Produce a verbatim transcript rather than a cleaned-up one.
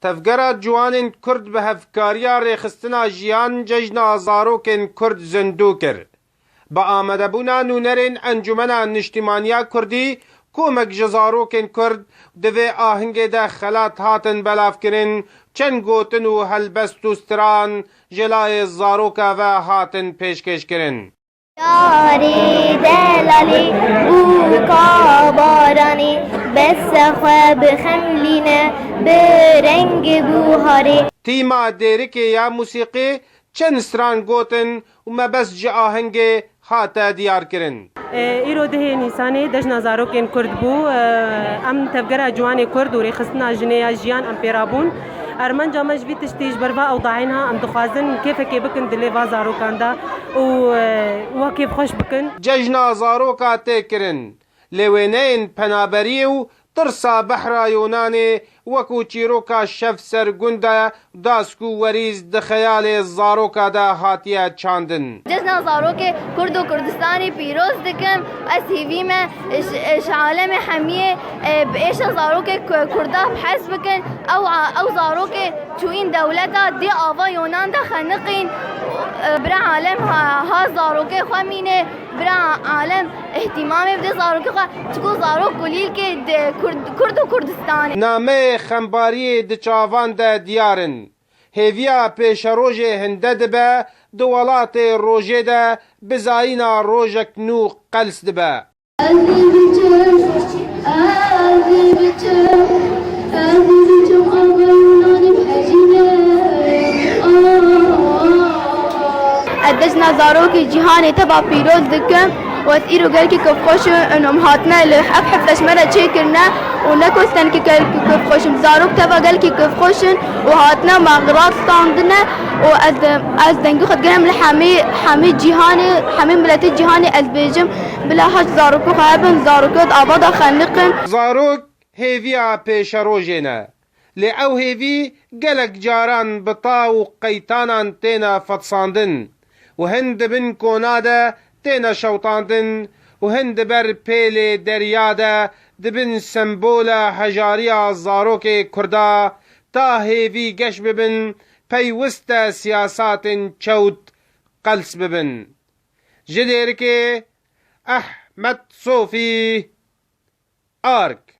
Tevgera Ciwanên Kurd bi hevkariya Rêxistina Jiyan Cejna Zarokên Kurd zindû kir. Bi amadebûna nûnerên Encûmena Niştimaniya Kurdî, komek ji zarokên Kurd di vê ahingê de xelat hatin belavkirin, çend gotin û helbest û stran ji layê zaroka ve hatin pêşkêşkirin. Yarê delalê bûka baranê, bes xwe bixemlîne bi rengê buharê. Tîma Dêrikê ya musîqî çend stran gotin û mebest ji ahengê hate diyarkirin. Îro dehê Nîsanê Cejna Zarokên Kurd bû. Em Tevgera Ciwanê Kurd û Rêxistina Jinê ya Jiyan em pê rabûn. Armanca me ji vî tiştî ji ber va ewdayên ha em dixwazin kêfekê bikin dilê va zarokan de û, e, we kêfxweş bikin. Cejna zaroka tê kirin, lê wêneyên penaberiyê û tirsa behra Yûnanê wekû çîroka şev ser gund e, dask û werîz di xeyalê zaroka de hatiye çandin. Cejna Zarokê Kurd û Kurdistanê pîroz dikim. Ez hêvî me ji, ji alemê hemiyê, e, bi êşa zarokê Ku-, Kurda bi hez bikin. Ew a-, ew zarokê çûyîn dewleta dê ava Yonan de xeniqîn. E, bira alem ha, ha zarokê xwe mîne. Bira alem îhtîmamê bide zarokê xwe. Çiku zarok kulîlkê di Kurd, Kurd û Kurdistanê. Nameyê xembariyê di çavan de diyar in. Hêviya pêşerojê hinde dibe, di welatê rojê de bizayîna rojek nû qels dibe. Ez ê biçim, ez ê biçim, ez ê biçim, ava Yûnanê bihejîne. Ez Cejna Zarokê Cîhanê teva pîroz dikim û ez îro gelkî kêfxweş im, em hatine li ev hefte ji me re çêkirine û ne ku ez tenkî gelkî kêfxweş im, zarok teva gelkî kêfxweş in û hatine me rast standine û ez, ez dengê xwe digerim li hemî, hemî cîhanê, hemî miletê cîhanê ez bêjim, bila haj zarokê xwe hebin, zarokê di ava de xeniqin. Zarok hêviya pêşerojê ne. Lê ew hêvî gelek caran bi ta û qeytanan têne fetisandin û hin di bin kona de têne şewitandin û hin di ber pêlê derya de di bin sembola hejariya zarokê Kurda ta hêvî geş bibin, peywist e siyasatên çewt qels bibin. Ji Dêrikê, Ehmed Sofî, Ark.